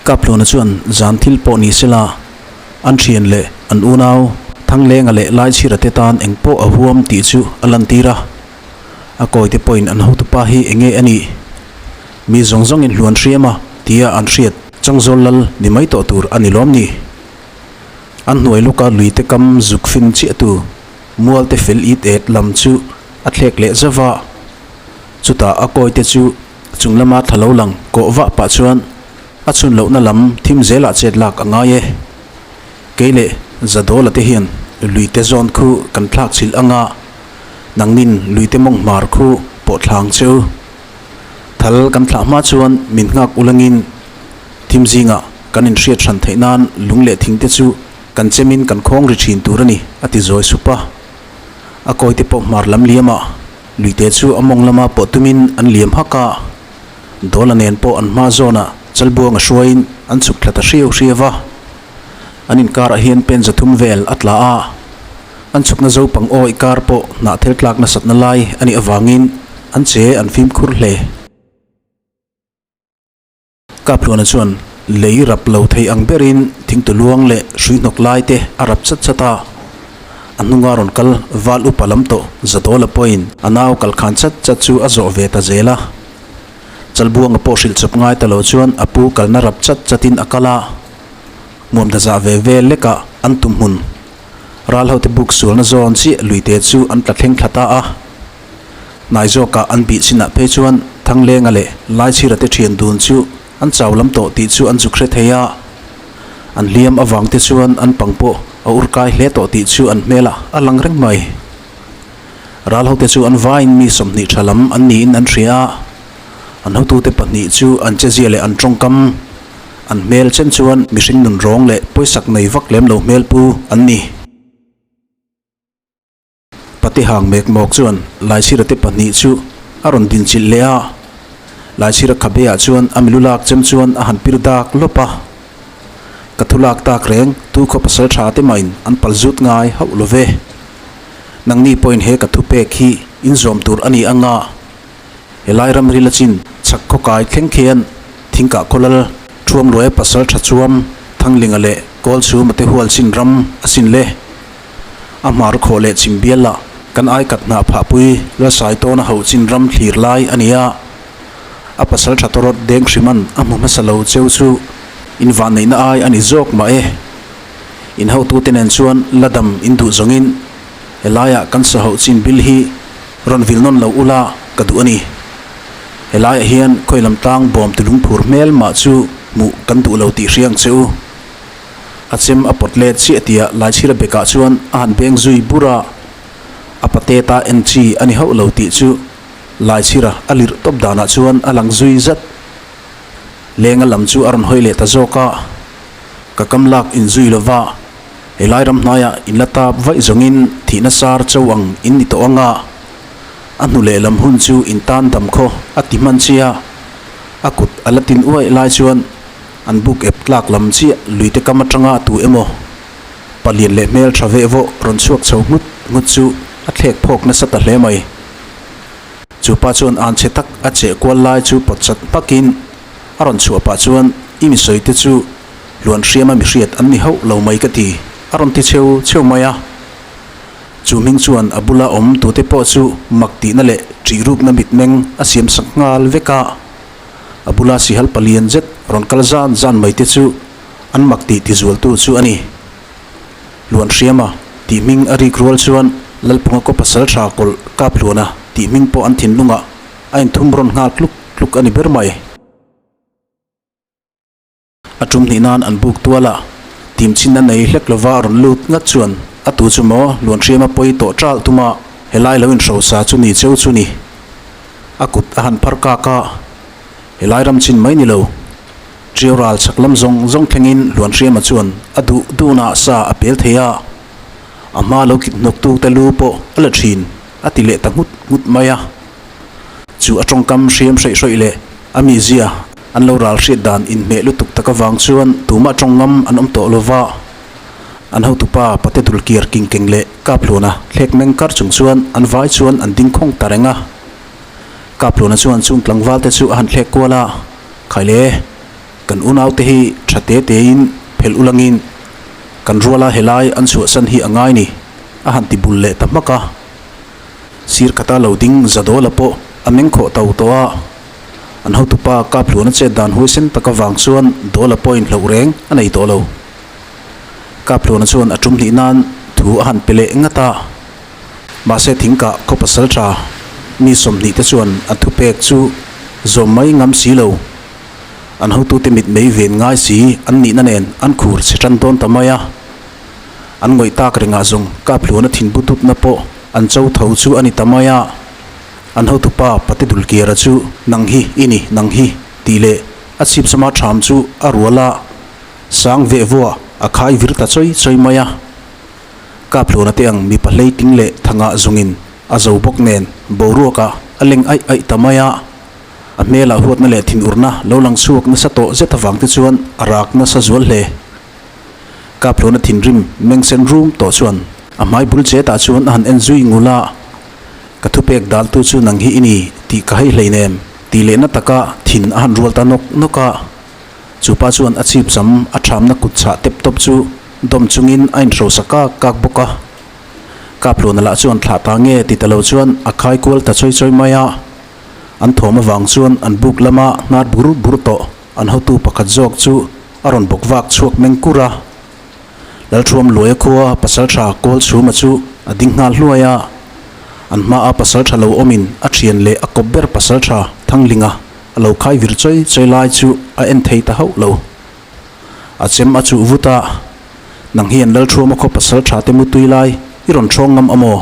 Kapluna chuan zan thil pawh ni sela, an thian leh an unau Thanglenga leh Laichhira te tan eng pawh a huam tih chu a lantir a. A kawite pawhin an hotupa hi eng nge a nih? Mi zawng zawngin hluan hriam a tia an hriat Changzawl lal ni mai tawh tur a ni lawm ni? An hnuai lawka luite kam zuk fin chiahtu mualte fel it et lam chu a thlek leh zauh a. Chutah a kawite chu chung lama thla lo lang kawh vah pah chuan a chhun lohna lam thim zelah chet lak a ngai e. Kei leh Zadawla te hian luite zawn khu kan thlak chhilh anga nangnin luite mawng hmar khu pawh thlang che u. Thal kan thlah hma chuan min nghak ulangin thim zingah kan inhriat hran theih nan lung leh thing te chu kan chemin kan khawng ri thin tur a ni, a ti zawi sup a. A kawite pawh hmar lam liamah luite chu a mawng lama pawh tumin an liam hak a. Dawla nen pawh an hma zawnah chalbuanga hruaiin an chhuk thla ta hriau hriau a. An inkarah hian pen zathum vel a tla a. An chhukna zo pang awi kar pawh hnah thel tlak nasatna lai a nih avangin an che an fimkhur hle. Kapluana chuan lei rap lo thei ang berin thingtu luang leh hrui hnawk lai te a rap chat chat a. A hnunga rawn kal val upa lam tawh Zadawla pawhin a nau kal khan chat chat chu a zawh ve ta zel a. Chalbuanga pawh hrilh chawp ngai ta lo chuan a pu kalna rap chat chatin a kal a. Hmuam ta zah ve vel lekah an tum hmun Ral hote buk sualna zawn chiah luite chu an tla thleng thla ta a. Hnai zawkah an bih chinah phei chuan Thanglenga leh Laichhira te thian dun chu an chau lam tawh tih chu an zuk hre thei a. An hliam avang te chuan an pang pawh a ur kai hle tawh tih chu an hmelah a lang reng mai. Ral hote chu an vaiin mi 20 tha lam an niin an hria a. An hotute pahnih chu an chezia leh an tawngkam an hmel chen chuan mihring nun rawng leh pawisak nei vak lem lo hmel pu an ni. Pate hang mek mawk chuan Laichhira te pahnih chu a rawn din chilh leh a. Laichhira khabe ah chuan a milu lak chem chuan a han pir dak lawp a. Ka thu lak tak reng tu khaw pasal tha te mah in an pal zut ngai hauh lo ve. Nangni pawhin he ka thu pek hi in zawm tur a ni anga helai ramri la chin chhak khaw kai thleng khian thingkah khawlal thuam luaia pasal tha chuam Thanglinga leh Kawlchhuma te hual chin ram a sin le. A hmar khawh leh chim bial ah kan aikat hnah phahpui Lalsai tawna hauh chin ram thlir lai a ni a. A pasal tha tawrawt deng hriman a hmu hmasa lo cheu chu invanneihna ai a ni zawk mah e. In hotute nen chuan la dam in duh zawngin helaiah kan sa hauh chin bil hi rawn vil nawn lo ula ka duh a ni. Helaiah hian khawi lam tlang bawm tulung phur hmel mah chu hmuh kan duh lo tih hria ang che u. A chem a pawt let chiah tia Laichhira bekah chuan a han beng zui bur a, a pate ta en chi a ni hauh lo tih chu Laichhira a lirh tawp danah chuan a lang zui zat. Lenga lam chu a rawn hawi leh ta zawk a. Ka kam lak in zui lo va, helai ram hnaiah in la tap vaih zawngin thihna sar cho ang in ni tawh ang a, a hnu leh lam hun chu in tan dam khaw a ti hman chiah. A kut a la tin uaih lai chuan an buk ep tlak lam chiah luite kam atanga tu emaw palian leh hmel tha veh vawh rawn chhuak chho nghut nghut chu a thlek phawk nasa ta hle mai. Chu pa chuan an chhe tak a cheh kual lai chu pawt chat hmakin a rawn chhuah pah chuan i mi sawi te chu hluan hriama mi hriat an ni hauh lo mai ka ti a rawn ti cheu cheu mai a. Chu hming chuan a bula awm tute pawh chu mak tihna leh ṭih rukna mitmeng a siam sak nghal vek a. A bula sihal palian zet rawn kal zan zan mai te chu an mak tih tizualtu chu a ni. Hluan hriama tih hming a rik rual chuan Lalpunga kaw pasal tha kawlh kap hluana tih hming pawh an thinlungah a inthum rawn nghal tluk tluk a ni ber mai. A tum hnih nan an buk tual a, tim chin a nei hlek lova a rawn lut ngat chuan a tu chu maw Hluan hriama pawi tawh ṭalh tuma helai lo inhrosa chu ni cheu chu ni. A kut a han phar kak a, helai ram chin mai ni lo. Ṭiau ral chhak lam zawng zawng thlengin Hluanhriama chuan a duh duhna sa a pel thei a, a hma lo kit hnawktu te lu pawh a la ṭhin a ti leh ta nghut nghut mai a. Chu a ṭawngkam hriam hreih hrawih leh a mizia an lo ral hriat dan inhmeh lutuk tak avang chuan tumah ṭawngngam an awm tawh lo va. An hotupa Pate Dulkiar Kingkeng leh Kaphluna thlek meng kar chung chuan an vai chuan an ding khawng ta reng a. Kaphluna chuan chung tlangval te chu a han thlek kual a. Khaile! Kan unaute hi tha te tein phelh ulangin kan ruala helai an chhuahsan hi a ngai ni, a han ti bul leh ta hmak a. Sir khata lo ding Zadawla pawh a meng khawh to tawh a. An hotupa Kaphluana chet dan huaisen tak avang chuan Dawla pawhin hlauh reng a nei tawh lo. Kaphluana chuan a tum hnih nan thu a han pe leh ngat a. Mahse thingkah khaw pasal tha mi 20 te chuan a thupek chu zawm mai ngam si lo. An hotute mit mei ven ngai si an nihna nen an khur chhe tan dawn ta mai a. An ngawih tak rengah zawng Kaphluana thinbu dupna pawh an cho tho chu a ni ta mai a. An hotupa Pate Dulkiara chu nang hi i ni, nang hi tih leh a chhipchama ṭham chu a rual a, sang veh vuah a khai vir ta chawi chawi mai a. Kaphluana te ang mipa hleiting leh thangah zawngin a zo bawk nen boruakah a leng aih aih ta mai a. A hmelah huatna leh thinurna lo lang chhuak nasa tawh zet avang te chuan a rak nasa zual hle. Kaphluana thinrim meng sen rum tawh chuan a hmai bul chetah chuan a han en zui ngul a, Ka thupek daltu chu nang hi i ni tih ka hei hleinem tih lehna taka thin a han rual ta nawk nawk a. Chupa chuan a chhip sam a thamna kut chhah tep tawp chu dawm chungin a inhrosa kak kak bawk a. Kaphluana lah chuan thlah ta nge ti ta lo chuan a khai kual ta chawi chawi mai a. An thawm avang chuan an buk lama hnar bur bur tawh an hotu pakhat zawk chu a rawn bawk vak chhuak meng kur a. Lalthuam Luaia khua pasaltha kawl chhuma chu a ding nghal hluai a. An hmaa pasaltha lo awmin a thian leh a kawp ber pasaltha Thanglinga a lo khai vir chawi chawi lai chu a en thei ta hauh lo. A chem a chuh vut a, Nang hian Lalthuama khaw pasaltha te mutui lai i rawn thawng ngam a maw?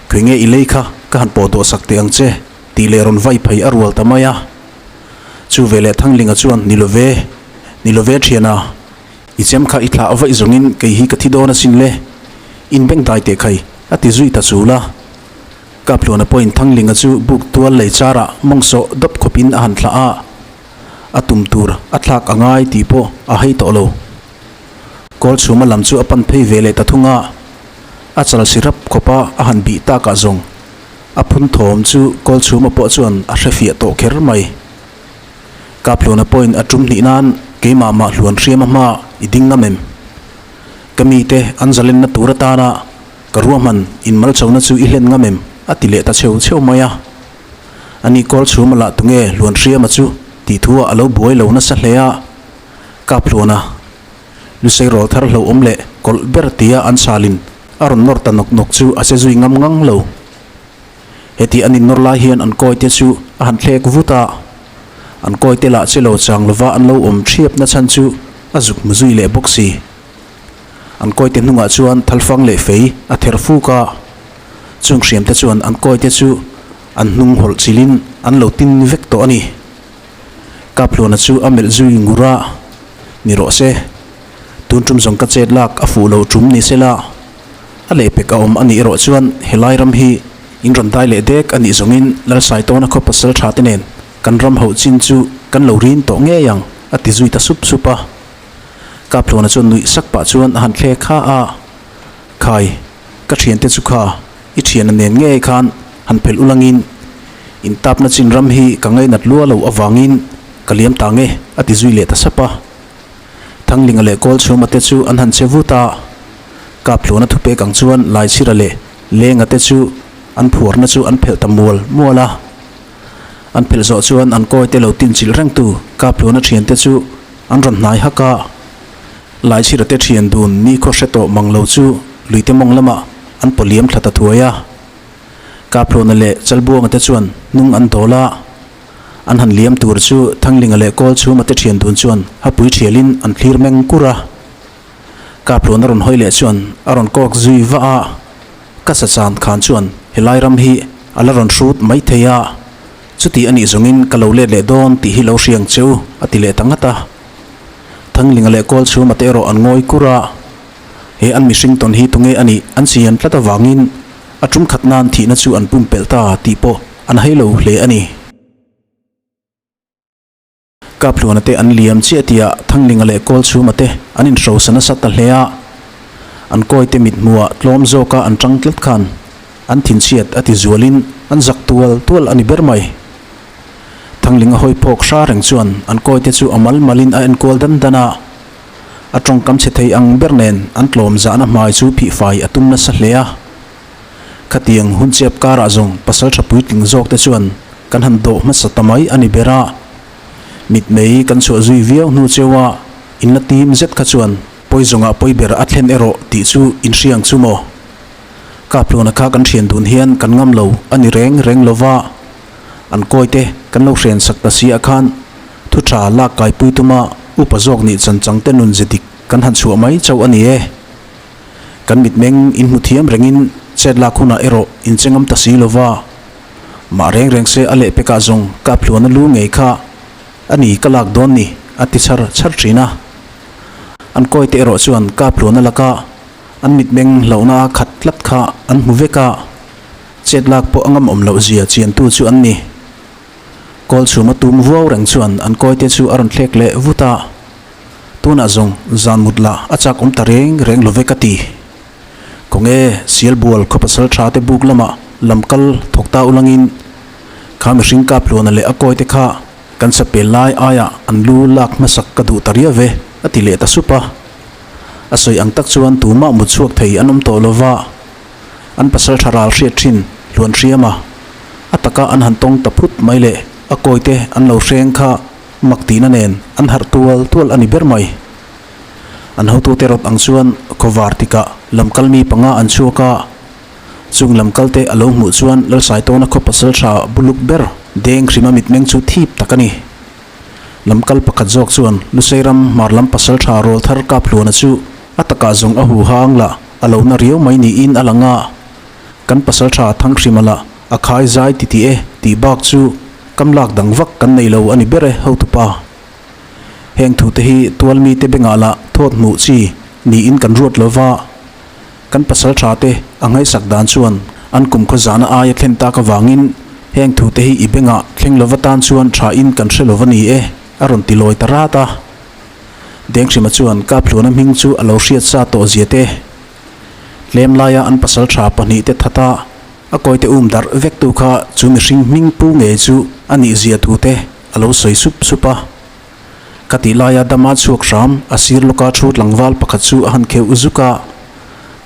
Khawi nge i lei kha ka han pawh dawh sak teh ang che tih leh rawn vai phei a rual ta mai a. Chu veleh Thanglinga chuan, Ni lo ve, ni lo ve thiana. I chem kha i thlah vaih zawngin kei hi ka thi dawn asin le, in beng dai teh khai, a ti zui ta chul a. Kaphluana pawhin Thanglinga chu buk tual lei charah mawng sawh dawp khawpin a han thlah a, a tum tur a thlak a ngai tih pawh a hei tawh lo. Kawlchhuma lam chu a pan phei ve leh ta thung a, a chal si rap khawpa a han bih takah zawng a phun thawm chu Kawlchhuma pawh chuan a hrefiah tawh kher mai. Kaphluana pawhin a tum hnih nan keimah mah hluan hriam a hma i ding ngam em? Ka mite an zalenna tur atana ka ruahman in malchona chu i hlen ngam em? a ti leh ta cheu cheu mai a. Ani kawl chhum a lah tunge hluan hriama chu tih thu ah a lo buai lo nasa hle a. Kaphluana lusei rawl thar hlauhawm leh kawlh ber tia an salin a rawn nawr ta nawk nawk chu a che zui ngam ngang lo. Heti an innawr lai hian an kawite chu a han thlek vut a, an kawite lah che lo chang lova an lo awm thiap na chhan chu a zuk hmu zui leh bawk si. An kawite hnungah chuan thalfang leh fei a ther fuk a, chung hriamte chuan an kawite chu an hnung hawlh chilhin an lo tin vek tawh a ni. Kaphluana chu a melh zui ngur a, Ni rawh se, tun tum zawng ka chet lak a fuh lo tum ni se la, A lehpek a awm a nih erawh chuan helai ram hi in rawn dai leh dek a nih zawngin Lalsaitawna khaw pasal tha te nen kan ram hauh chin chu kan lo rin tawh ngei ang a ti zui ta sup sup a. Kaphluana chuan nuih sak pah chuan a han thlek kha a, Khai, ka thiante chu kha i thiana nen ngei khan han phelh ulangin in tapna chin ram hi ka ngainat lua lo avangin ka liam ta nge a ti zui leh ta sap a. Thanglinga leh Kawlchhuma te chu an han che vut a, Kaphluana thupek ang chuan Laichhira leh Lenga te chu an phuarna chu an phelh ta mual mual a. An phelh zawh chuan an kawi te lo tinchilh rengtu Kaphluana thiante chu an rawn hnai hak a. Laichhira te thian dun nikhaw hre tawh mang lo chu luite mawng lamah an pawliam thla ta thuai a. Kaphluana leh Chalbuanga te chuan hnung an dawl a. An han liam tur chu Thanglinga leh Kawlchhuma te thian dun chuan hapui thialin an thlir meng kur a. Kaphluan a rawn hawi leh chuan a rawn kawk zui vah a, ka sa chan khan chuan helai ram hi a la rawn hrut mai thei a, chuti a nih zawngin ka lo let leh dawn tih hi lo hriang che u a ti leh ta ngat a. Thanglinga leh Kawlchhuma te erawh an ngawi kur a, he an mihring tawn hi tunge a nih an chian tlat avangin a tum khat nan thihna chu an pumpelh ta tih pawh an hai lo hle a ni. Kaphluana te an liam chiah tihah Thanglinga leh Kawlchhuma te an inhrosa nasa ta hle a, an kawite mithmuhah tlawm zawka an tang tlat khan an thinchhiat a ti zualin an zak tual tual a ni ber mai. Thanglinga hawi phawk hra reng chuan an kawi te chu a mal malin a enkual dan dan a. A tawngkam chhe thei ang ber nen an tlawm zahna hmai chu phihfai a tum nasa hle a. Khatiang hun chep karah zawng pasaltha puitling zawk te chuan kan han dawh hmasa ta mai a ni ber a. Mitmei kan chhuah zui viau hnu cheu a, inla tim zet kha chuan pawi zawngah pawi ber a thlen erawh tih chu inhriang chu maw? Kapluna kha kan thian dun hian kan ngam lo a ni reng reng lo va, an kawi te kan lo hrian sak ta si ah khan thu tha lak kaipui tuma upa zawk nih chan chang te nun ze dik kan han chhuah mai chauh a ni e. Kan mitmeng in hmu thiam rengin chet lak hunah erawh in che ngam ta si lo va, mah reng reng se a lehpekah zawng Kapluna lu ngei kha a ni ka lak dawn ni a ti chhar chhar thin a. An kawi te erawh chuan Kapluna laka An mitmeng hlauhna a khat tlat kha an hmu vek a, chet lak pawh a ngam awm loh zia chiantu chu an ni. Kawl chhuma tum vuau reng chuan an kawite chu a rawn thlek leh vut a, Tunah zawng zan mut lah a chak awm ta reng reng lo ve ka ti. Khawnge Sialbual khaw pasal tha te buk lamah lam kal thawk ta ulangin kha mihring Kaphluana leh a kawite kha kan chapel lai aiah an lu lak hmasak ka duh ta riau ve a ti leh ta sup a. A sawi ang tak chuan tumah mut chhuak thei an awm tawh lo va, an pasal tha ral hriat thin hluan hriam a, a taka an han tawng ta phut mai leh a kawite an lo hreng kha mak tihna nen an harh tual tual a ni ber mai. An hotute rawt ang chuan khawvar tikah lamkal mi panga an chhuak a, chung lamkalte a lo hmuh chuan Lalsaitawna khaw pasal tha buluk ber deng hrima mitmeng chu thip tak a ni. Lamkal pakhat zawk chuan Lusei ram hmar lam pasal tha rawl thar kap hluana chu a takah zawng a hu hang lah a lo na riau mai niin a lang a. Kan pasal tha Thanghrima lah a khai zai ti tih e tih bak chu kam lak dang vak kan nei lo a ni ber e hotupa. Heng thute hi tual mite bengah lah thawt hmuh chi niin kan ruat lo va. Kan pasal tha te a ngaihsak dan chuan an kumkhaw zahna aia thlen tak avangin heng thute hi i bengah thleng lova tan chuan tha in kan hre lova ni e, a rawn ti lawi ta rat a. Denghrima chuan Kaphluana hming chu a lo hriat sa tawh zia te. Tlem laia an pasal tha pahnihte that a, a kawite um darh vek tu kha chu mihring hming pu ngei chu a nih zia thu te a lo sawi sup sup a. Ka tih laia dama chhuak hram a sir lawka thu tlangval pakhat chu a han kheuh zuk a,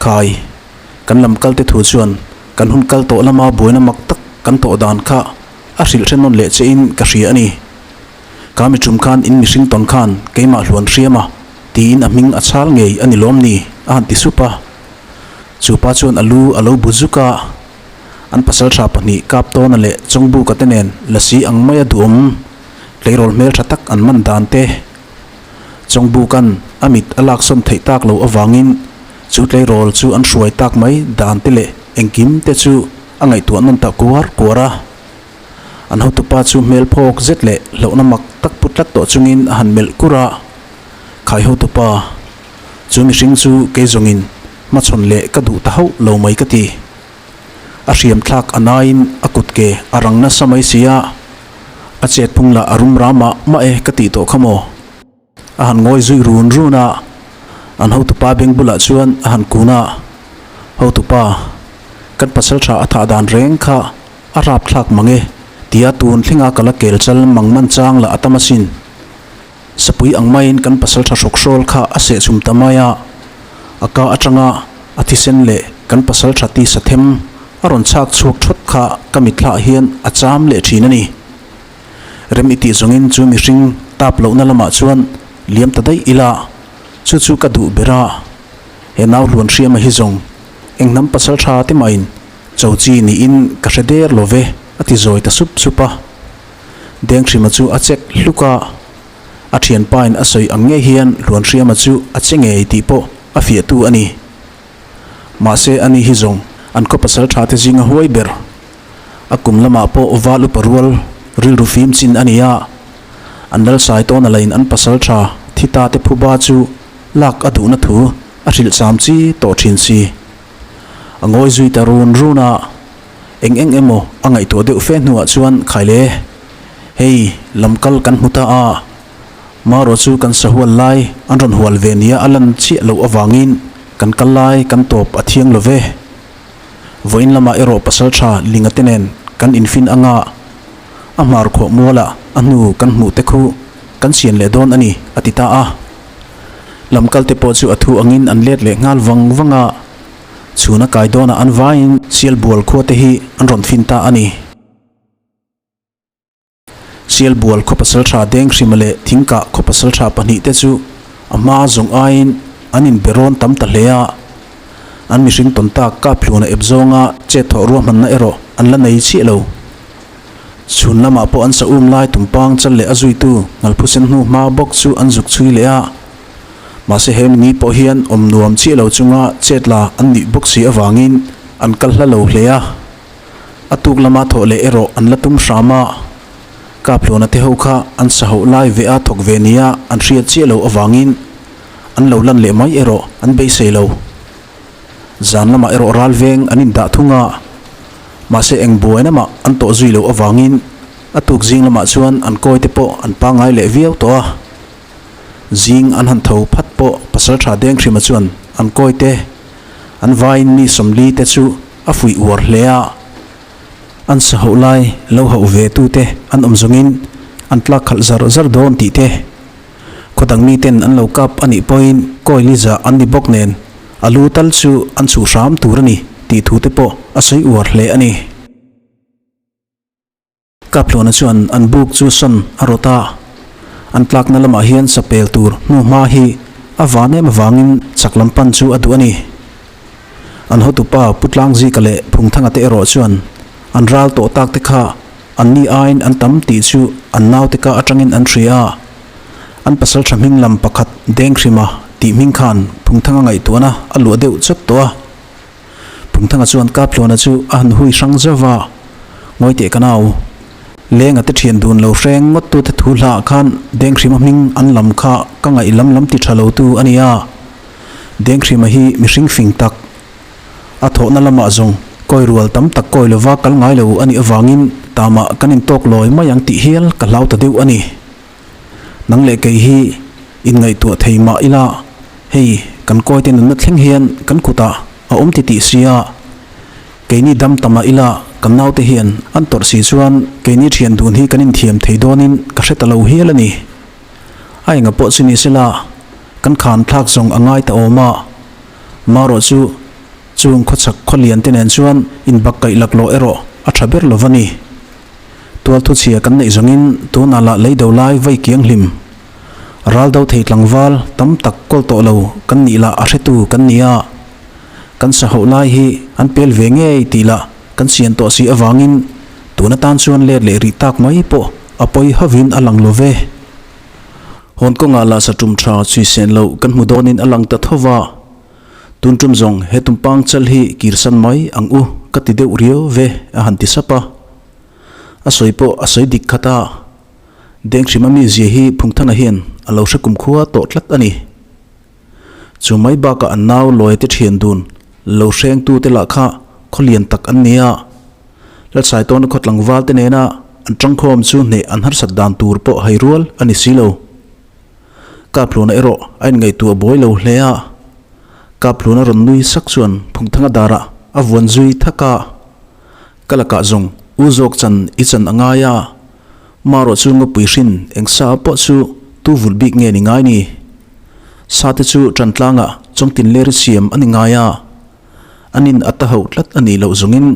Khai, kan lam kalte thu chuan kan hun kal tawh lama buaina mak tak kan tawh dan kha a hrilh hre nawn leh che in ka hria a ni. Ka mi tum khan in mihring tawn khan keimah hluan hriam a, tiin a hming a chhal ngei a ni lawm ni? a han ti sup a. Chu pa chuan a lu a lo bu zuk a, an pasaltha pahnih Kaptawna leh Chawngbuka te nen lasi ang maia duhawm Tleirawl hmeltha tak an man dan te Chawngbuka'n a mit a laksawn theih tak lo avangin chu tleirawl chu an hruai tak mai dan te leh engkim te chu a ngaihtuah nawn ta kuar kuar a. An hotupa chu hmel phawk zet leh hlauhna mak tak pu tlat tawh chungin a han melh kur a, Khai hotupa, chu mihring chu kei zawngin hmachhawn leh ka duh ta hauh lo mai ka ti. A hriam thlak a naiin a kut ke a rang nasa mai si a, a chet phung lah a rum ram mah mah e ka tih tawh kha maw? A han ngawi zui run run a, an hotupa beng bulah chuan a han kun a, Hotupa, kan pasal tha a thah dan reng kha a rap thlak mang e tia tun thlenga ka la kel chal mang man chang lah a tam asin. Sapui ang maiin kan pasal tha hrawk hrawl kha a seh chhum ta mai a, a ka atanga a thisen leh kan pasal tha tisa them a rawn chhak chhuak thawt kha ka mitthla ah hian a cham leh thin a ni. Rem i tih zawngin chu mihring tap lohna lamah chuan liam ta daih ila, chu chu ka duh ber a, he nau hluan hriama hi zawng eng hnam pasal tha te mahin cho chi niin ka hre der lo ve a ti zawi ta sup sup a. Denghrima chu a chek hluk a, a thianpain a sawi ang ngei hian Hluanhriama chu a che ngei tih pawh a fiahtu a ni. Mahse ani hi zawng an khaw pasal tha te zinga huai ber. A kum lamah pawh val upa rual rilru fim chin a ni a, an lalsai tawn a lain an pasal tha thi ta te phuba chu lak a duhna thu a hrilh cham chi tawh thin si. A ngawi zui ta run run a. Eng eng emaw a ngaihtuah deuh fe hnuah chuan Khaile, hei lam kal kan hmu ta a, marawh chu kan sahual lai an rawn hual ve nia a lan chiah loh avangin kan kal lai kan tawp a thiang lo ve. Vawiin lamah erawh pasal tha Linga te nen kan infin anga. a hmar khawh mualah a hnu kan hmuh te khu kan sian leh dawn a ni, a ti ta a. Lamkal te pawh chu a thu angin an let leh nghal vang vang a, chhuna kai dawnah an vaiin Sialbual khua te hi an rawn fin ta a ni. Sialbual khaw pasaltha Denghrima leh Thingkah khaw pasaltha pahnihte chu a hma zawng aiin an inbe rawn tam ta hle a. An mihring tawn tak Kaphluna ep zawnga chet thawh ruahmanna erawh an la nei chiah lo. Chhun lamah pawh an sa um lai tumpang chal leh a zuitu Ngalphusen hnu hma bawk chu an zuk chhui leh a. Mahse he ni pawh hian awm nuam chiah lo chunga chet la an nih bawk si avangin an kal hla lo hle a. A tuk lama thawh leh erawh an la tum hram a, Kaphlawna te ho kha an sa hauh lai ve a thawk ve nia an hriat chiah loh avangin an lo lan leh mai erawh an beisei lo. Zan lamah erawh ral veng an indah thung a, mahse eng buaina mah an tawh zui loh avangin a tuk zing lamah chuan an kawi te pawh an pangngai leh viau tawh a. Zing an han tho phat pawh Pasaltha Denghrima chuan an kawi te an vaiin mi sawmli te chu a fuih uar hle a, an sa hauh lai lo hauh ve tu te an awm zawngin an tlak khalh zar zar dawn tih te khaw dang mi ten an lo kap a nih pawhin kawi li zah an ni bawk nen a lu tal chu an chhuh hram tur a ni tih thu te pawh a sawi uar hle a ni. Kaphlawna chuan an buk chu sawn a rawt a, an tlakna lamah hian sapel tur hnuhma hi a van em avangin chak lam pan chu a duh a ni. An hotupa Pu Tlangzika leh Phungthanga te erawh chuan an ral tawh tak te kha an ni aiin an tam tih chu an naute ka atangin an hria a, an pasaltha hming lam pakhat Denghrima tih hming khan Phungthanga ngaihtuahna a luah deuh chawt tawh a. Phungthanga chuan Kaphlawna chu a han hui hrang zauh va, Ngawi teh ka nau, Lenga te thian dun lo hreng ngawt tute thu hlah khan Denghrima hming an lam kha ka ngaih lam lam ti tha lo tu a nia. Denghrima hi mihring fing tak, a thawhna lamah zawng kawi rual tam tak kawi lova kal ngai lo a nih avangin tamah kan intawk lawi mai ang tih hial ka hlau ta deuh a ni. Nang leh kei hi inngaihtuah thei mah ila, hei kan kawite nunna thleng hian kan kutah a awm ti tih sia, keini dam ta mah ila kan naute hian an tawrh si chuan keini thian dun hi kan inthiam thei dawnin ka hre ta lo hial a ni. A enga pawh chu ni sela, kan khan thlak zawng a ngai ta awm a, marawh chu chung khawchhak khawlian te nen chuan inbakkaih laklawh erawh a tha ber lo va ni. Tual thuchhia kan neih zawngin tunah lah lei do lai vai kiang hlim. Ral do thei tlangval tam tak kawl tawh lo kan nih lah a hretu kan ni a. Kan sa hauh lai hi an pel ve ngei tih lah kan sian tawh si avangin tun atan chuan let leh rih tak mai pawh a pawi hovin a lang lo ve. Hawn kawngah lah sa tum tha chhui sen loh kan hmu dawnin a lang ta tho va. Tun tum zawng he tumpang chal hi kirsan mai ang u ka ti deuh riau ve a han ti sap a. A sawi pawh a sawi dik khat a, Denghrima mizia hi Phungthana hian a lo hre kumkhua tawh tlat a ni. Chu mai bakah an nau Lawia te thian dun lo hrengtute lah kha khaw lian tak an ni a, Lalsaitawna khaw tlangval te nena an tangkhawm chu hneh an harsat dan tur pawh hai rual a ni si lo. Kaphluna erawh a inngaihtuah buai lo hle a, Kaphluna rawn nui sak chuan Phungthanga darah a vuan zui thak a. Ka lakah zawng u zawk chan i chan a ngai a, marawh chu ngawpui hrin eng sa pawh chu tu vulh bik nge ni ngai ni? Sa te chu ṭan tlangah chawngtin ler i siam a ni ngai a, an in a ta hauh tlat a nih loh zawngin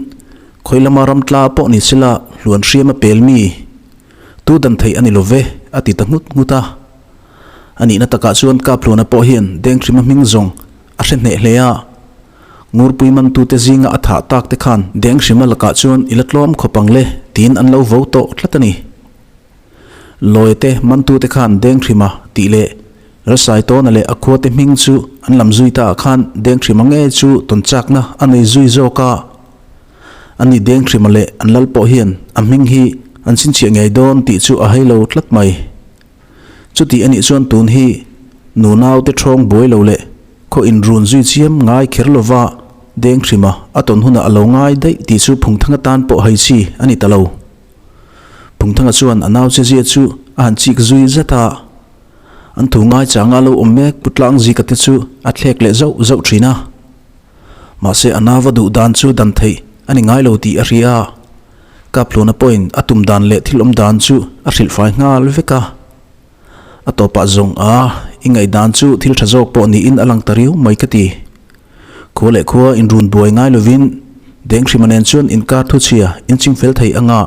khawi lama ram tla pawh ni sela hluan hriam a pel mi? Tu dan theih a ni lo ve a ti ta nghut nghut a. A nihna takah chuan Kaphluna pawh hian Denghrima hming zawng a hre hneh hle a. Ngurpui mantute zinga a thah tak te khan Denghrima lakah chuan i la tlawm khawp ang le tiin an lo vo tawh tlat a ni. Lawia te mantute khan Denghrima tih leh Lalsaitawna leh a khuate hming chu an lam zui ta ah khan Denghrima nge chu tawn chakna a nei zui zawk a. Ani Denghrima leh an lal pawh hian a hming hi an chhinchhiah ngei dawn tih chu a hailo tlat mai. Chuti anih chuan tun hi nunau te thawng buai lo leh khaw inrun zui chiam ngai kher lova Denghrima a tawn hunah a lo ngai daih tih chu Phungthanga tan pawh hai chi a ni ta lo. Phungthanga chuan a nau che zia chu a han chik zui zet a, an thu ngai changa lo awm mek Pu Tlangzika te chu a thlek leh zauh zauh thin a. Mahse a nau va duh dan chu dan theih a ni ngai lo tih a hria. Kapluna pawhin a tum dan leh thil awm dan chu a hrilh fai nghal vek a. A tawpah zawng a, i ngaihdan chu thil tha zawk pawh niin a lang ta riau mai ka ti. Khua leh khua inrun buai ngai lovin Denghrima nen chuan inkar thuchhia inching fel thei anga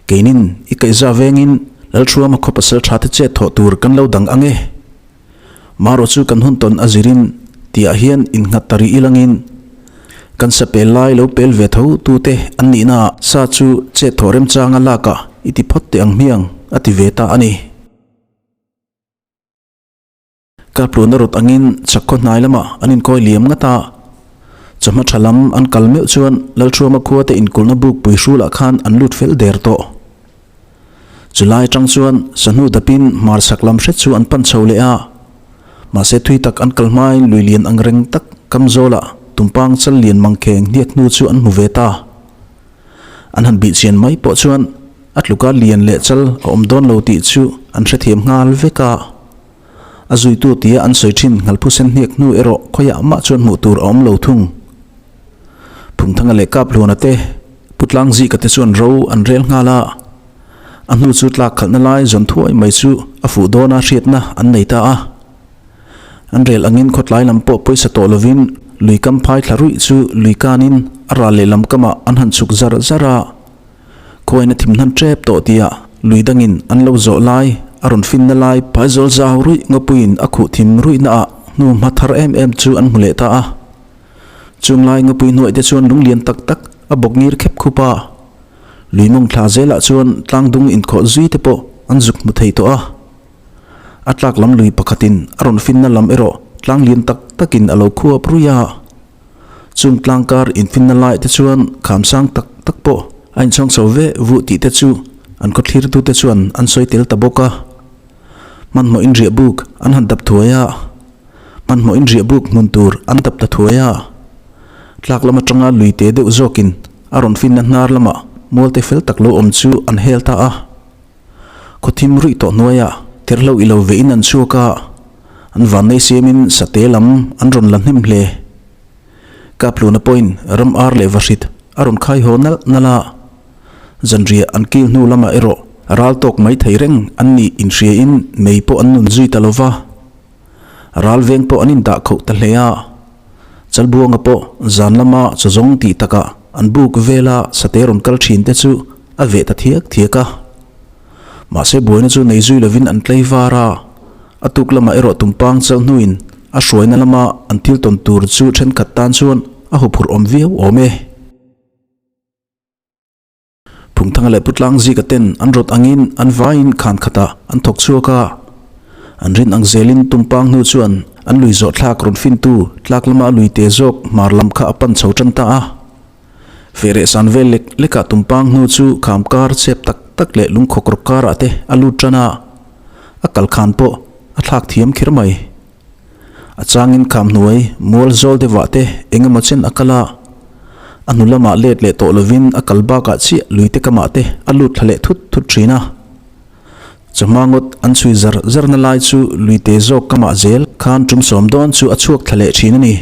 keinin i kaihza vengin Lalthruama khaw pasal tha te chet thawh tur kan lo dang ang e. Marawh chu kan hun tawn a zirin tihah hian innghat ta rih ilangin kan sa pel lai lo pel ve tho tute an nihna ah sa chu chet thawh remchanga lakah i ti phawt teh ang hmiang a ti ve ta a ni. Karpluna rawt angin chakkaw hnai lamah an inkawi liam ngat a, chawhma tha lam an kal meuh chuan Lalthuama khua te inkulhna buk pui hrulah khan an lut fel der tawh. Chulai atang chuan sahnu dapin hmarchhak lam hret chu an pan chho leh a, mahse thui tak an kal hmain lui lian ang reng tak kam zawlah tumpang chal lian mangkheng hniak hnu chu an hmu ve ta. An han bih chian mai pawh chuan a tluka lian leh chal a awm dawn lo tih chu an hrethiam nghal vek a. A zuitu tia an sawi thin nghalphusen hniak hnu erawh khawiah mah chuan hmuh tur a awm lo thung. Phungthanga leh Kaphluana te, Pu Tlangzika te chuan ro an rel nghal a, a hnu chu tlak khalhna lai zawn thuai mai chu a fuh dawna hriatna an nei ta a. An rel angin khawtlai lam pawh pawisa tawh lovin lui kam phai thla ruih chu lui kanin a ral lehlam kamah an han chhuk zar zar a. Khuain a thim hnan tep tawh tihah lui dangin an lo zawh lai a rawn finna lai phaizawl zau ruih ngawpuiin a khuh thim ruihna ah hnu hma thar em em chu an hmu leh ta a. Chung lai ngawpui hnuaih te chuan lung lian tak tak a bawk ngir khep khup a, lui mawng thla zelah chuan tlang dung inkhawh zui te pawh an zuk hmu thei tawh a. A tlak lam lui pakhatin a rawn finna lam erawh tlang lian tak takin a lo khuap ruih a. Chung tlang kar infinna lai te chuan kham sang tak tak pawh a inchhawng chho ve vuh tih te chu an khawthlir tute chuan an sawi tel ta bawk a. Hmanhmawh inriah buk an han dap thuai a. Hmanhmawh inriah buk hmun tur an dap ta thuai a. Tlak lam atanga lui te deuh zawkin a rawn finna hnar lamah mualte fel tak lo awm chu an hel ta a. Khawthim ruih tawh hnuaiah therhlo i lo vehin an chhuak a, an vannei siamin sate lam an rawn la hnem hle. Kapluna pawhin ram ar leh vahrit a rawn khai haw nalh nalh a. Zanriah an kil hnu lamah erawh ral tawk mai thei reng an nih inhriain mei pawh an nun zui ta lo va. Ral veng pawh an indah khoh ta hle a, Chalbuanga pawh zan lama chawzawng tih takah an buk vela sate rawn kal thin te chu a veh ta thiak thiak a. Mahse buaina chu nei zui lovin an tlei var a, a tuk lamah erawh tumpang chal hnuin a hruaina lama an thil tawn tur chu thenkhat tan chuan a huphurh awm viau awm e. Phungthanga leh Putlang Zika ten an rawt angin an vaiin khan khatah an thawk chhuak a. An rin ang zelin tumpang hnu chuan an lui zawh thlak rawn fintu tlak lama lui te zawk hmar lam kha a pan chho tan ta a. Fehreh san vel lek lekah tumpang hnu chu kham kar chep tak tak leh lungkhawk rawk karah te a lut tan a. A kal khan pawh a thlak thiam kher mai. A changin kham hnuai mual zawl deuhah te eng emaw chen a kal a, a hnu lamah let leh tawh lovin a kal bakah chiah luite kamah te a lut thla leh thut thut thin a. Chawhma ngawt an chhui zar zarna lai chu luite zawk kamah zel khan tum sawm dawn chu a chhuak thla leh thin a ni.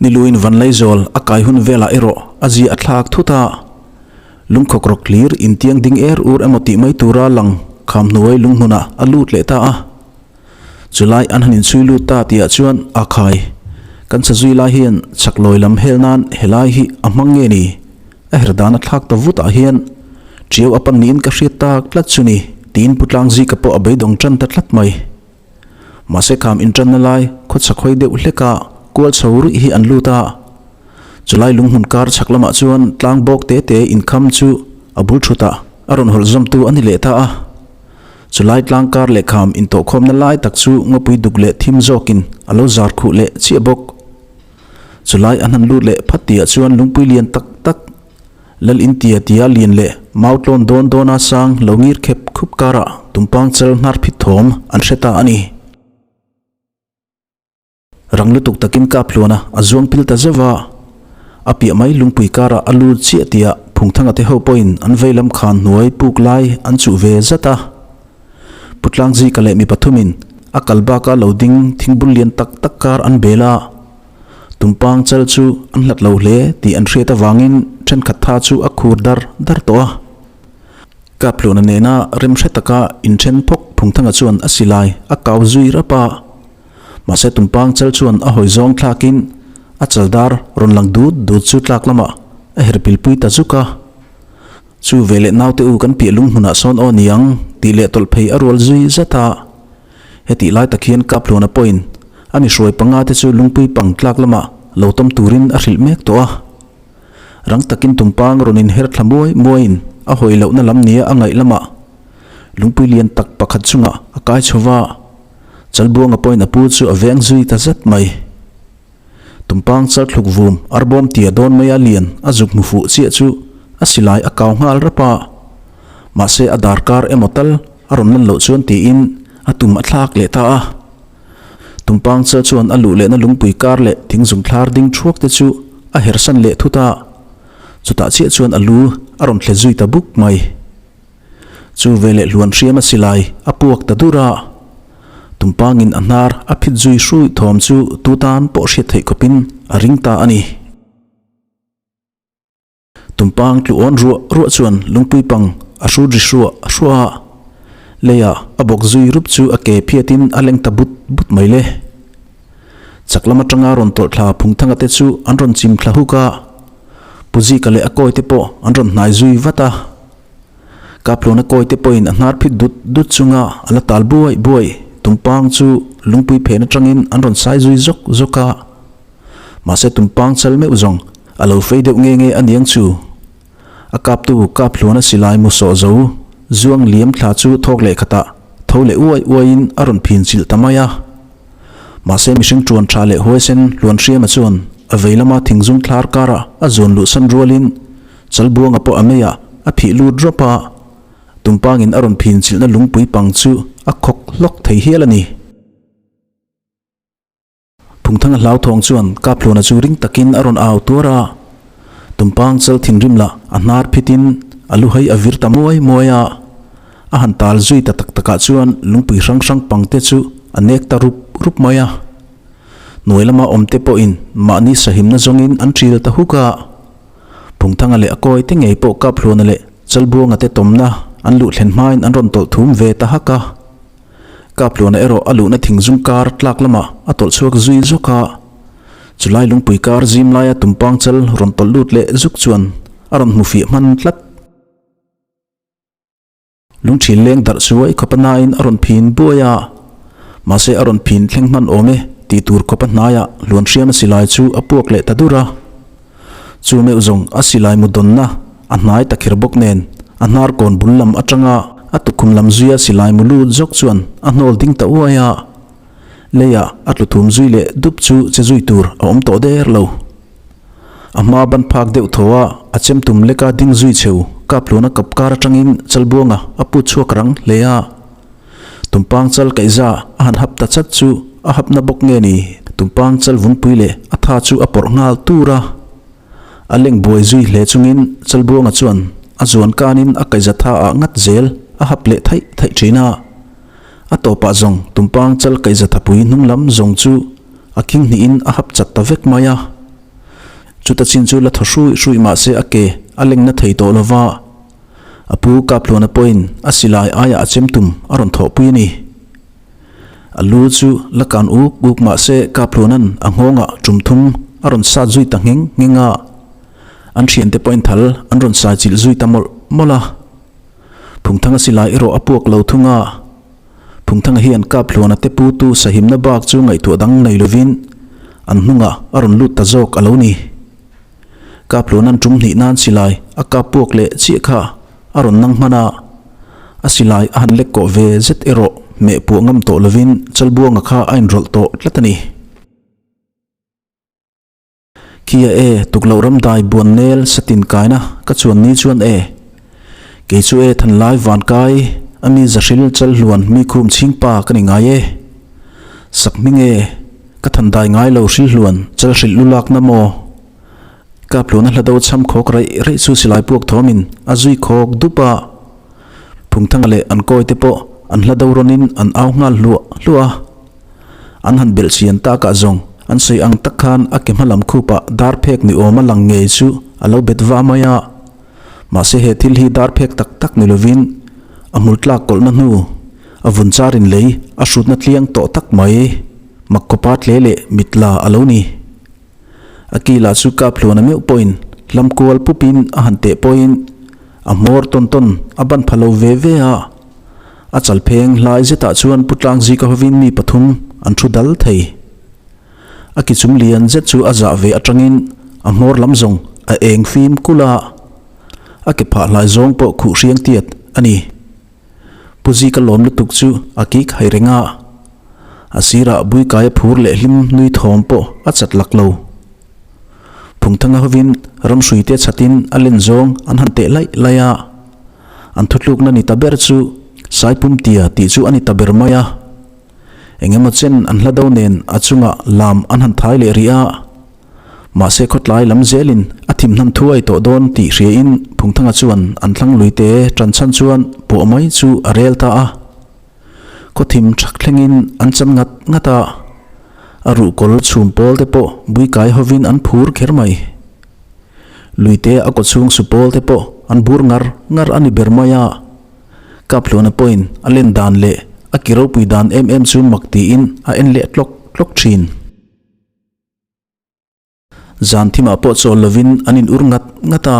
Niluin Vanlaizawl a kai hun velah erawh a zia a thlak thut a, lungkhawk rawk hlir intiang ding er ur emaw tih mai tura lang kham hnuai lunghmunah a lut leh ta a. Chulai an han inchhui lut ta tihah chuan a khai, kan chazui lai hian chhaklawi lam hel nan helai hi a hmang nge ni? A her dan a thlak ta vutah hian ṭiau a pan niin ka hriat tak tlat chu ni, tiin Pu Tlangzika pawh a beidawng ṭan ta tlat mai. Mahse kham inṭanna lai khawchhak hawi deuh hleka kual chho ruih hi an lut a. Chulai lunghmun kar chhak lamah chuan tlang bawk te te inkham chu a bul thutah a rawn hawlh zawmtu a ni leh ta a. Chulai tlang kar leh kham intawhkhawmna lai tak chu ngawpui duk leh thim zawkin a lo zar khuh leh chiah bawk. Chulai an han lut leh phat tihah chuan lungpui lian tak tak Lal intia tia lian leh mau tlawn dawn dawna sang lo ngir khep khup karah tumpang chal hnar phit thawm an hre ta a ni. Rang lutuk takin kap hluana a zuang pil ta zeuh a, a piah mai lungpui karah a lut chiah tia Phungthanga te ho pawhin an vei lam khan hnuai puk lai an chuh ve zat a. Putlangzika leh mi pathumin a kal baka lo ding thingbul lian tak tak kar an bel a. Tumpang chal chu an hlat lo hle tih an hriat avangin thenkhat tha chu a khur dar dar tawh a. Kaphluna nena remhre taka inthen phawk Phungthanga chuan a silai a kau zui rap a. Mahse Tumpang chal chuan a hawi zawng thlakin a chal dar rawn lang dut dut chu tlak lamah a her pilpui ta zuk a. Chu veleh naute u kan piah lung hmunah sawn aw niang tih leh tawlh phei a rual zui zat a. Hetih lai tak hian Kaphluna pawhin a mi hruai panga te chu lungpui pang tlak lamah lo tawm turin a hrilh mek tawh a. Rang takin tumpang rawn inher thla muai muaiin a hawi lohna lam nia a ngaih lamah lungpui lian tak pakhat chungah a kai chho va, Chalbuanga pawhin a pu chu a veng zui ta zet mai. Tumpang chal thluk vum arbawm tia dawn maia lian a zuk hmu fuh chiah chu a silai a kau nghal rap a. Mahse a darkar emaw tal a rawn lan loh chuan tiin a tum a thlak leh ta a. Tumpang chal chuan a luh lehna lungpui kar leh thingzung thlar ding thuak te chu a hersan leh thut a. Chutah chiah chuan a lu a rawn thle zui ta buk mai. Chu veleh hluan hriam a silai a puak ta dur a, tumpangin a hnar a phit zui hruih thawm chu tu tan pawh hriat theih khawpin a ring ta a ni. Tumpang tlu awn ruah ruah chuan lungpui pang a hrut ri hruah hruah a, leiah a bawk zui rup chu a ke phiatin a leng ta but but mai le. Chak lam atanga rawn tawlh thla Phungthanga te chu an rawn chim thla huk a, Puzika leh a kawi te pawh an rawn hnai zui vat a. Kaplawna kawi te pawhin a hnar phit dut dut chunga a la tal buai buai tumpang chu lungpui phen atangin an rawn sai zui zawk zawk a. Mahse tumpang chal meuh zawng a lo fei deuh nge nge a niang chu. A kaptu Kaphluana silai mu sawh zo zuang liam thla chu thawk leh khatah tho leh uai uaiin a rawn phin chilh ta mai a. Mahse mihring tuan tha leh huaisen Hluanhriama chuan a vei lama thingzung thlar karah a zuan luhsan rualin Chalbuanga pawh a meiah a phih lut rawp a, tumpangin a rawn phin chilhna lungpui pang chu a khawk hlawk thei hial a ni. Phungthanga hlauthawng chuan Kaphluna chu ring takin a rawn au tuar a, tumpang chal thinrim lah a hnar phitin a lu hai a vir ta muai muai a, a han tal zui ta tak takah chuan lungpui hrang hrang pang te chu a nek ta rup rup mai a. Hnuai lama awmte pawhin mahni sahimna zawngin an ṭil ta huk a. Phungthanga leh a kawi te ngei pawh Kaphluana leh Chalbuanga te tawmna an luh thlen hmain an rawn tawlh thum ve ta hak a. Kaphluana erawh a luhna thingzung kar tlak lamah a tawlh chhuak zui zawk a. Chulai lungpui kar zim laia tumpang chal rawn tawlh lut leh zuk chuan a rawn hmu fiah hman tlat. Lungṭhin leng darh suai khawpa nain a rawn phin buai a, mahse a rawn phin thleng hman awm e tih tur khawpa hnaiah hluan hriam a silai chu a puak leh ta dur a. Chu meuh zawng a silai mu dawnna a hnai ta kher bawk nen a hnar kawn bul lam atanga a tukhum lam zuia silai mu lut zawk chuan a hnawl ding ta uai a. Leiah a tlu thum zui leh dup chu che zui tur a awm tawh der lo. A hma ban phak deuh thaw a, a chem tum leka ding zui cheu Kapluna kap kar atangin Chalbuanga a put chhuak rang hle a. Tumpang chal kaihza a han hap ta chat chu a hapna bawk nge ni Tumpang chal vunpui leh a tha chu a pawrh nghal tur a. A leng buai zui hle chungin Chalbuanga chuan a zuan kanin a kaihza tha ah ngat zel a hap leh thaih thaih thin a. A tawpah zawng Tumpang chal kaihza thapui hnung lam zawng chu A king hnihin a hap chat ta vek mai a. Chuta chin chu la thaw hruih hruih mah se a ke a lengna thei tawh lo va. A pu Kaphluana pawhin a silai aiah a chem tum a rawn thawhpui a ni. A lu chu la kan uk uk mah se Kaphluana'n a nghawngah tum thum a rawn sat zui ta ngheng ngheng a. An thiante pawhin thal an rawn sai chilh zui ta mawlh mawlh a. Phungthanga silai erawh a puak lo thung a. Phungthanga hian Kaphluana te putu sahimna bak chu ngaihtuah dang nei lovin an hnungah a rawn lut ta zawk a lo ni. Kaphluana'n tum hnih nan silai a kap puak leh chiah kha a rawn nang hman a, a silai a han lek kawh ve zet erawh hmeh puah ngam tawh lovin Chalbuanga kha a inrawlh tawh tlat a ni. Kia e, tukloh ramdai buan nel satin kaina ka chuan ni chuan e. Kei chu e thanlai van kai a mi zahril chal hluan mi khum chhing pa ka ni ngai e. Sak hming e, ka thandai ngai lo hril hluan chal hrilh lu lak na maw. Kapluna hla do cham khawk raih raih chu silai puak thawmin a zui khawk dup a. Phungthanga leh an kawi te pawh an hla do rawnin an au nghal hluah hluah a. An han belh chian takah zawng. An sawi ang tak khan a ke hma lam khupah dar phek ni awma lang ngei chu a lo bet va mai a. Mahse he thil hi dar phek tak tak ni lovin a hmul tlak kawlhna hnu a vun charin lei a hrutna tliang tawh tak mai mak khawpa tle leh mit la a lo ni. A ki lah chu kap hluana meuh pawhin hlam kual pupin a han teh pawhin a hmawr tawn tawn a ban pha lo ve ve a. A chal pheng hlai zetah chuan Pu Tlangzika hovin mi pathum an thu dal thei. A ki chung lian zet chu a zah ve atangin a hmawr lam zawng a eng fim kulh a, a ke phah hlai zawng pawh khuh hriang tiat a ni. Pu Zika lawm lutuk chu a kik hai reng a, a sirah Buikaia phur leh hlim nui thawm pawh a chat lak lo. Phungthanga hovin ramhruite chhatin a len zawng an han teh laih laih a, an thutlukna ni ta ber chu Saipumtia tih chu a ni ta ber mai a. Eng emaw chen an hla do nen a chungah lam an han thai leh rih a, mahse khawtlai lam zelin a thim hnan thuai tawh dawn tih hriain Phungthanga chuan an thlang luite tan chhan chuan puah mai chu a rel ta a. Khawthim thak thlengin an chan ngat ngat a, a ruhkawl chhum pawl te pawh buikai hovin an phur kher mai. Luite a kawchhung su pawl te pawh an bur ngar ngar a ni ber mai a. Kaphluana pawhin a len dan leh a ki ropui dan em em chu mak tiin a en leh tlawk tlawk thin. Zan thimah pawh chawl lovin an in ur ngat ngat a,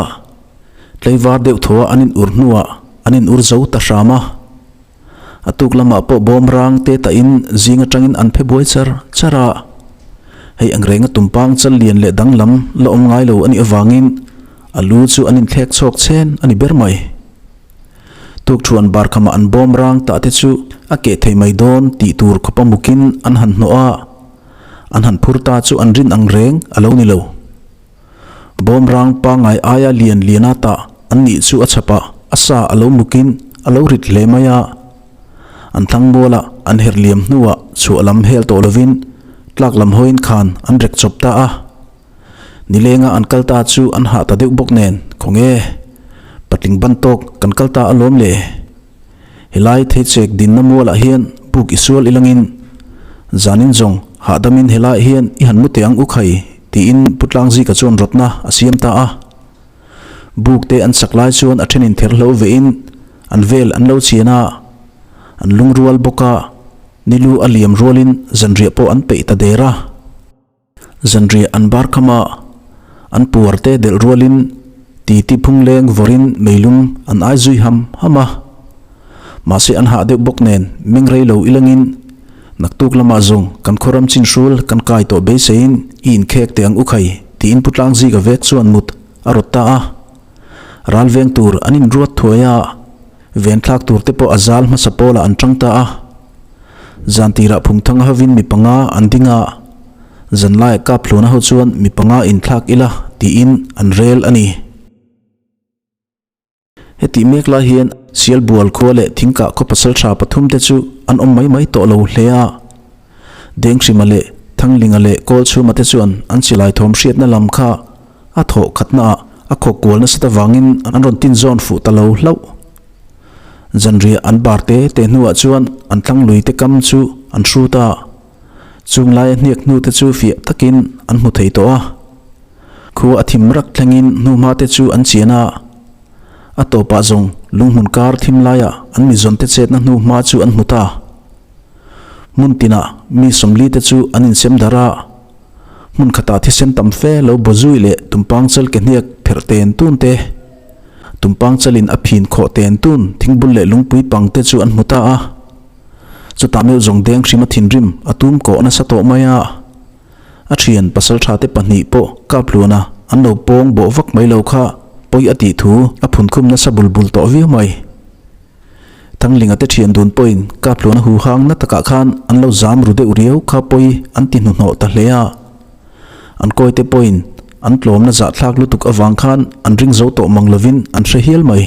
tlaivar deuh thaw an in ur hnuah an in ur zo ta hram a. A tuk lamah pawh bawm rang te tahin zing atangin an phe buai char char a. Hei ang renga tumpang chal lian leh danglam la awm ngai lo a nih avangin a lu chu an inthlek chhawk chhen a ni ber mai. Tukṭhuan bar khamah an bawm rang tah te chu a keh thei mai dawn tih tur khawpa mukin an han hnawh a, an han phur ta chu an rin ang reng a lo ni lo. Bawm rang pangngai aia lian liana tah an nih chu a chhap a, a sa a lo mukin a lo rit hle mai a. An thlang muala an herh liam hnuah chhuah lam hel tawh lovin tlak lam hawiin khan an rek chawp ta a. Nilenga an kal ta chu an hah ta deuh bawk nen, Khawnge, patling ban tawk kan kal ta alawm le. Helai theichek dinna mualah hian buk i sual ilangin zanin zawng hahdamin helaiah hian i han mu teh ang u khai tiin Pu Tlangzika chuan rawtna a siam ta a. Buk te an sak lai chuan a thenin ther hlo vein an vel an lo chian a, an lungrual bawk a, nilu a liam rualin zanriah pawh an peih ta der a. Zanriah an bar kham a, an puar te delh rualin titi phung leng vawrin meilum an ai zui ham ham a. Mahse an hah deuh bawk nen meng rei lo ilangin naktuk lamah zawng kan khawram chin hrul kan kai tawh beiseiin i inkhek teh ang u khai tiin Pu Tlangzika vek chuan mut a rawt ta a. Ral veng tur an inruat thuai a, ven thlak tur te pawh a zal hmasa pawlah an tang ta a. Zan tirah Phungthang hovin mi panga an ding a, zan laiah Kaphluna ho chuan mi panga inthlak ila tiin an rel a ni. Hetih mek lai hian Sialbual khua leh Thingkah khaw pasaltha pathum te chu an awm mai mai tawh lo hle a. Denghrima leh Thanglinga leh Kawlchhuma te chuan an silai thawm hriatna lam kha a thawh khatnaah a khawk kual nasat avangin an rawn tinzawn fuh ta lo hlauh. Zanriah an bar te te hnuah chuan an tlanglui te kam chu an hrut a, chung laia hniak hnu te chu fiah takin an hmu thei tawh a. Khua a thim rak thlengin hnuhma te chu an chian a, a tawpah zawng lunghmun kar thim laiah an mizawn te chetna hnuhma chu an hmu ta. Hmun tinah mi sawmli te chu an insem darh a, hmun khatah thisen tam fe lo bawzui leh tumpang chal ke hniak pherh ten tun te, Tumpang chalin a phin khawh ten tun thingbul leh lungpui pang te chu an hmu ta a. Chutah meuh zawng deng hrim a thinrim a tum kawh nasa tawh mai a. A thian pasaltha te pahnih pawh Kapluana an lo pawng bawh vak mai lo kha pawi a tih thu a phunkhum nasa bul bul tawh viau mai. Thanglinga te thian dun pawhin Kapluana hu hang na takah khan an lo zam ru deuh riau kha pawi an ti hnuhnawh ta hle a. An kawite pawhin an tlawmna zahthlak lutuk avang khan an ring zo tawh mang lovin an hre hial mai.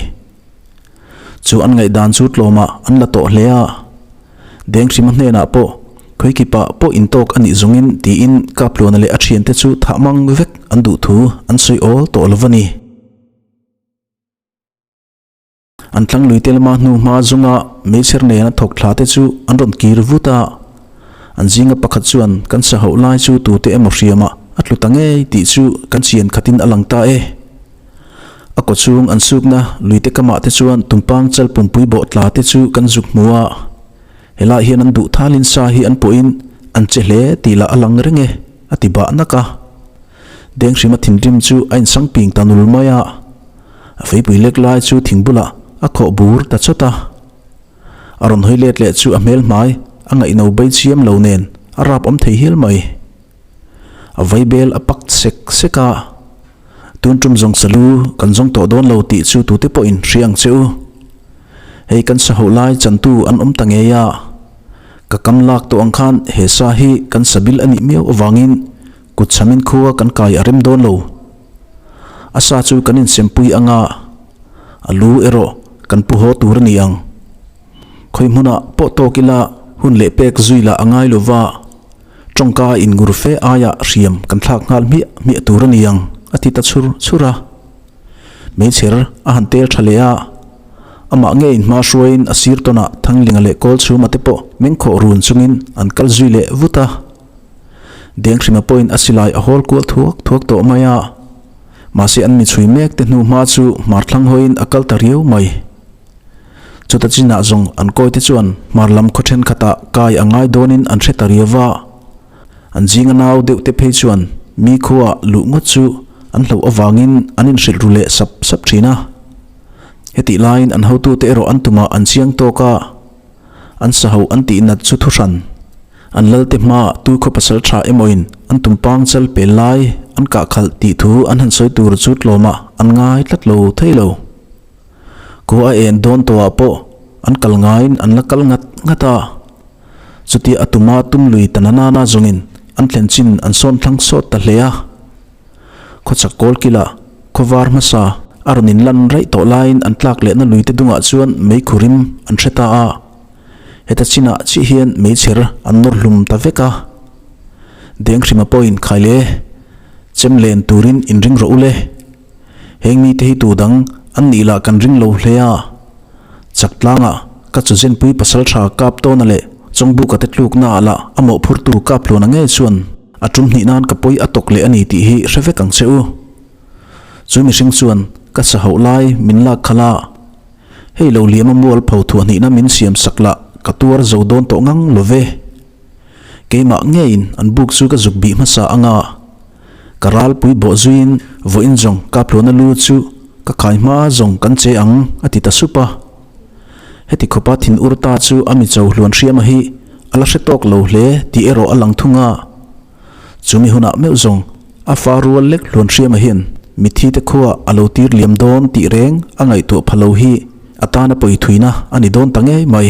Chu an ngaihdan chu tlawmah an la tawh hle a. Denghrima hnenah pawh Khawikipa pawh intawk a nih zawngin tiin Kapluana leh a thiante chu thah mang vek an duh thu an sawi awl tawh lo va ni. An tlanglui te lama hnu hma zunga meichher nena thawk thla te chu an rawn kir vut a. An zinga pakhat chuan kan sa hauh lai chu tute emaw hriamah a tlu ta ngei tih chu kan chian khatin a lang ta e. A kaw chhung an sukna luite kamah te chuan tumpang chal pumpui bawh tla te chu kan zuk hmu a. Helai hian an duh thalin sa hi an pawhin an che hle tih lah a lang reng e, a ti bah nak a. Denghrima thinrim chu a insang ping ta nul mai a. A feipui lek lai chu thing bulah a khawh bur ta chawt a. A rawn hawi let leh chu a hmel hmai a ngaihno bei chiam lo nen a rap awm thei hial mai. A vaibel a pak sek sek a, Tun tum zawng salu kan zawng tawh dawn lo tih chu tute pawhin hria ang che u. Hei kan sa hoh lai chantu an awm ta ngei a, ka kam lak tawh ang khan he sa hi kan sa bil a nih miau avangin kut chhamin khua kan kai a rem dawn lo. A sa chu kan insempui ang a, a lu erawh kan pu haw tur a ni ang. Khawi hmunah pawh tawk ila hun leh pek zui lah a ngai lo va, tawngka inngur fe aia hriam kan thlak nghal hmiah hmiah tur a ni ang, a ti ta chhur chhur a. Meichher a han tel tha leh a, amah nge inhma hruaiin a sir tawnah Thanglinga leh Kawlchhuma te pawh mengkhawh run chungin an kal zui leh vut a. Denghrima pawhin a silai a hawl kual thuak thuak tawh mai a, mahse an mi chhui mek te hnu hma chu hmar thlang hawiin a kal ta riau mai. Chuta chinah zawng an kawite chuan hmar lam khaw thenkhatah kai a ngai dawnin an hre ta riau va, an zinga nau deuh te phei chuan mi khuaah luh ngawt chu an hlauh avangin an inhrilh ru leh sap sap thin a. Hetih laiin an hotute erawh an tumah an chiang tawk a. An saho an tih nat chu thuhran. An lalte hmaah tu khaw pasal tha emawin an tumpang chal pel lai an kah khalh tih thu an han sawi tur chu tlawmah an ngai tlat lo thei lo. Khua a en dawn tawhah pawh an kal ngaiin an la kal ngat ngat a. Chutia a tuma tum lui ta na nana zawngin an thlen chin an sawn thlang sawt ta hle a. Khawchhak kawl kilah khawvar hmasa a rawn inlan raih tawh laiin an tlak lehna luite dungah chuan meikhu rim an hre ta a. Heta chinah chiah hian meichher an nawr hlum ta vek a. Denghrima pawhin khai le, chem len turin inring rawh u le. Heng mite hi tu dang an nih lah kan ring lo hle a. Chak tlangah ka chuzenpui pasal tha kap tawna leh Chawngbuka te tlukna ah lah a mawhphurtu kap hluana ngei chuan A tum hnih nan ka pawi a tawk leh a ni tih hi hre vek ang che u. Chu mihring chuan ka sa hauh lai min lak khalh a, hei lo liam a mual pho thuah hnihna min siam sak lah ka tuar zo dawn tawh ngang lo ve. Keimah ngeiin an buk chu ka zuk bih hmasa ang a, ka ralpui bawh zuiin vawiin zawng Kaphluana lu chu ka khai hma zawng kan che ang a ti ta sup a. Heti khawpa thin ur ta chu a mi cho hluan hriama hi a la hre tawk lo hle tih erawh a lang thung a. Chumi hunah meuh zawng a fa rual lek hluan hriama hian mitthi te khuaah a lo tir liam dawn tih reng a ngaihtuah pha lo hi a tana pawi thuina a ni dawn ta ngei mai.